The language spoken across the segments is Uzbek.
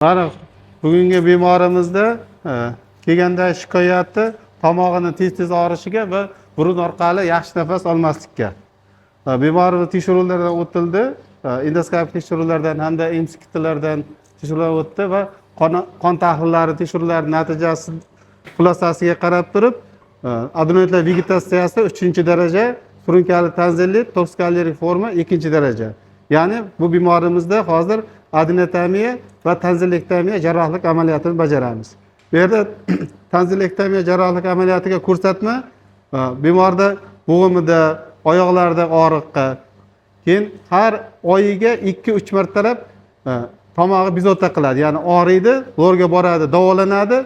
Mana bugungi bemorimizda kelganda shikoyati tomog'ini tez-tez og'rishiga va burun orqali yaxshi nafas olmaslikka. Bemorimiz tekshiruvlardan o'tildi, endoskopik tekshiruvlardan hamda MCTlardan tekshiruvlar o'tdi va qon tahlillari tekshiruvlari natijasi xulosasiga qarab turib, adenoidlar vegetatsiyasi 3-daraja, surunkali tanzillit, toksik allergik forma 2-daraja. Ya'ni bu bemorimizda hozir adenotomiya va tanzillektomiya jarrohlik amaliyotini bajaramiz. Bu yerda tanzillektomiya jarrohlik amaliyotiga ko'rsatma bemorda bo'g'imida, oyoqlarida og'riqqa, keyin har oyiga 2-3 martalab tomog'i bezovta qiladi, ya'ni og'riydi, lorga boradi, davolanadi,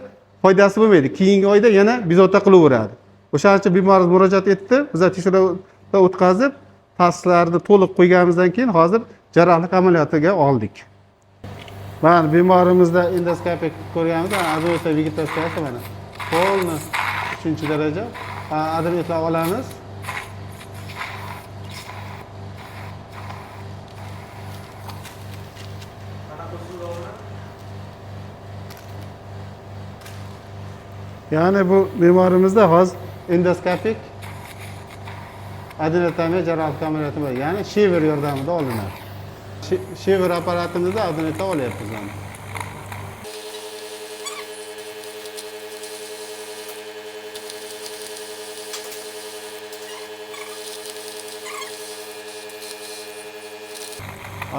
foydasi bo'lmaydi. Keyingi oyda yana bezovta qilaveradi. O'shaning uchun bemor murojaat etdi. Biz tekshiruvdan o'tkazib, testlarni to'liq qo'yganimizdan keyin hozir jarrohlik amaliyotiga oldik. Mana bemorimizda endoskopik ko'rganmiz, adenoid vegetatsiyasi mana polni 3-daraja. Adenoidlar olamiz. Ya'ni bu bemorimizda hozir endoskopik adenotomiya jarrohlik amaliyoti bor. Ya'ni shever yordamida olinadi. Shever apparatimizda adenoidlar olyapmiz mana.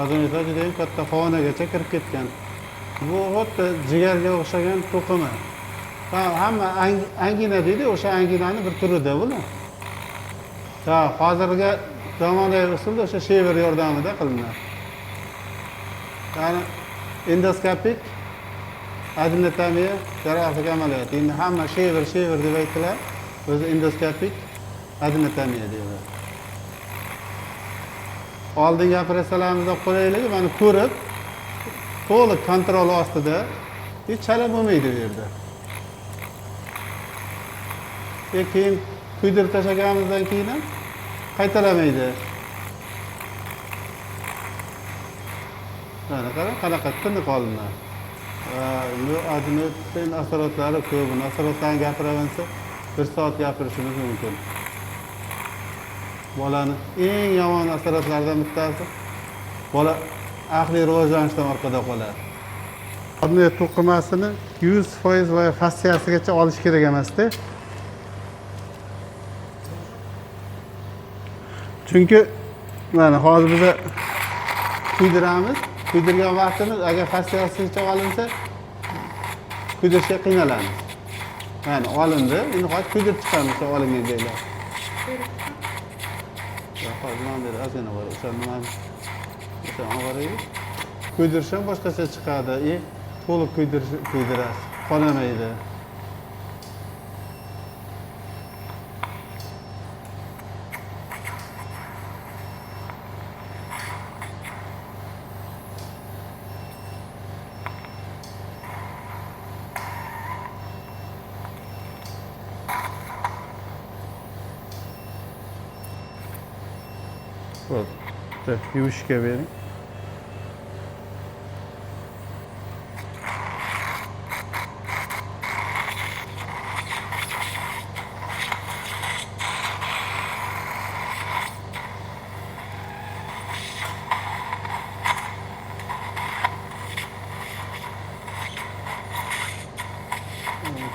Adenoidlar juda ham katta xonagacha kirib ketgan. Bu xuddi jigarga o'xshagan to'qima. Hamma angina deydi, o'sha anginani bir turida bular. Hozirgi zamonaviy usulda o'sha shever yordamida qilinadi. Ya'ni endoskopik adenotomiya jarrohlik amaliyoti. Endi hamma shever shever deb aytiladi, o'zi endoskopik adenotomiya deyiladi. Oldingi operatsiyalarimizda qulayligi mana ko'rib, to'liq kontrol ostida hech chala bo'lmaydi bu yerda. Keyin kuydirib tashlaganimizdan keyin ham qaytalamaydi. Mana qarang, qanaqa tiniq olinadi. Bu adenoidning asoratlari ko'p. Buni asoratlarni gapiraman desa, 1 soat gapirishimiz mumkin. Bolani eng yomon asoratlaridan bittasi bola aqliy rivojlanishdan orqada qoladi. Adenoid to'qimasini 100% va fassiyasigacha olish kerak emasda. Chunki mana hozir biz kuydiramiz. Kuydirgan vaqtimiz agar fassiyasigacha olinsa, kuydirishga qiynalamiz. Mana olindi. Endi hozir kuydirib chiqamiz o'sha olingan joylar. Hozir mana bu yerda ozgina bor. O'sha nimani o'sha olib kuydirish ham boshqacha chiqadi. To'liq kuydirasiz, qonamaydi. Bo'ldi. Yuvishga bering.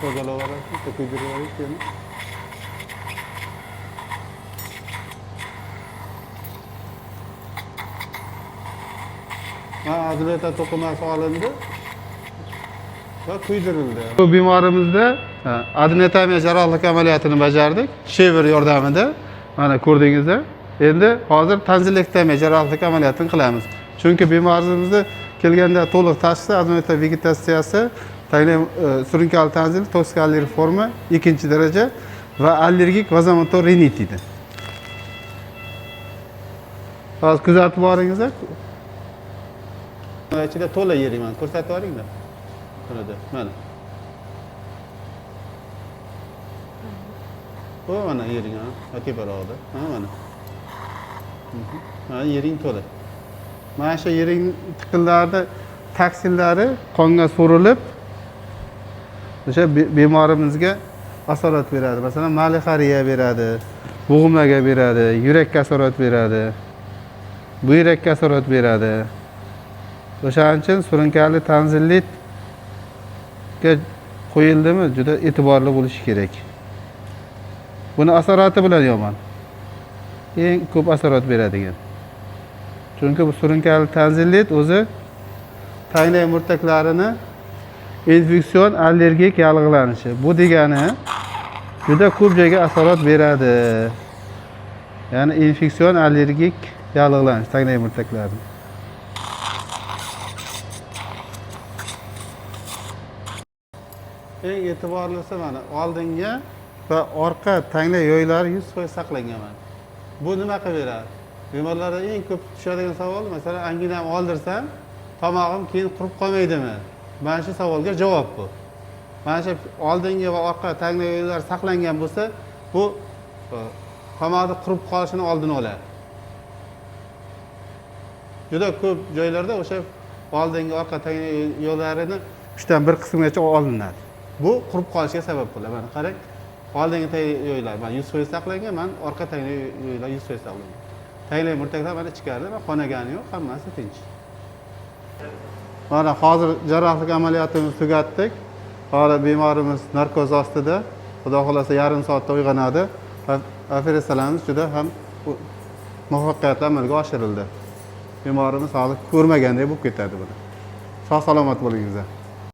Tozalab yuborasiz, kuydirib yuborasiz endi. Adenoid to'qimasi olindi va kuydirildi. Bu bemorimizda adenotomiya jarrohlik amaliyotini bajardik shever yordamida. Mana ko'rdingizlar. Endi hozir tanzillektomiya jarrohlik amaliyotini qilamiz. Chunki bemorimizda kelganda to'liq tashxisi adenoid vegetatsiyasi, surunkali tanzil, toksik allergik forma 2-daraja va allergik vazomotor rinit edi. Hozir kuzatib boringizlar. Ichida to'la yering, mana ko'rsatib yuboringlar. Mana, mana. Bu mana yering, ha, teparoqda. Ha, mana. Mana yering to'la. Mana shu yering tiqinlarni toksinlari qonga so'rilib o'sha bemorimizga asorat beradi. Masalan, malixariya beradi, bo'g'imlarga beradi, yurakka asorat beradi, buyrakka asorat beradi. O'shaning uchun surunkali tanzillitga qo'yildimi, juda e'tiborli bo'lish kerak. Buni asorati bilan yomon. Eng ko'p asorat beradigan. Chunki bu surunkali tanzillit o'zi tanglay murtaklarini infeksion allergik yallig'lanishi. Bu degani juda ko'p joyga asorat beradi. Ya'ni infeksion allergik yallig'lanish tanglay murtaklarini. Eng e'tiborlisi mana oldingi va orqa tanglay yo'llari 100% saqlangan mana. Bu nima qilib beradi? Bemorlarda eng ko'p tushadigan savol, masalan, anginam oldirsam, tomog'im keyin qurib qolmaydimi? Mana shu savolga javob bu. Mana shu oldingi va orqa tanglay yo'llari saqlangan bo'lsa, bu tomoqni qurib qolishini oldini oladi. Juda ko'p joylarda o'sha oldingi orqa tanglay yo'llarini 1/3 qismigacha olinadi. Bu qurib qolishiga sabab bo'ladi. Mana qarang, oldingi tanglay yo'llar mana 100% saqlangan, mana orqa tanglay yo'llar 100% saqlangan. Tanglay murtaklar mana ichkarida, mana qonagani yo'q, hammasi tinch. Mana hozir jarrohlik amaliyotimizni tugatdik. Hozir bemorimiz narkoz ostida. Xudo xohlasa yarim soatda uyg'onadi. Operatsiyalarimiz juda ham muvaffaqiyatli amalga oshirildi. Bemorimiz hali ko'rmagandek bo'lib ketadi buni. Sog' salomat bo'lingizlar.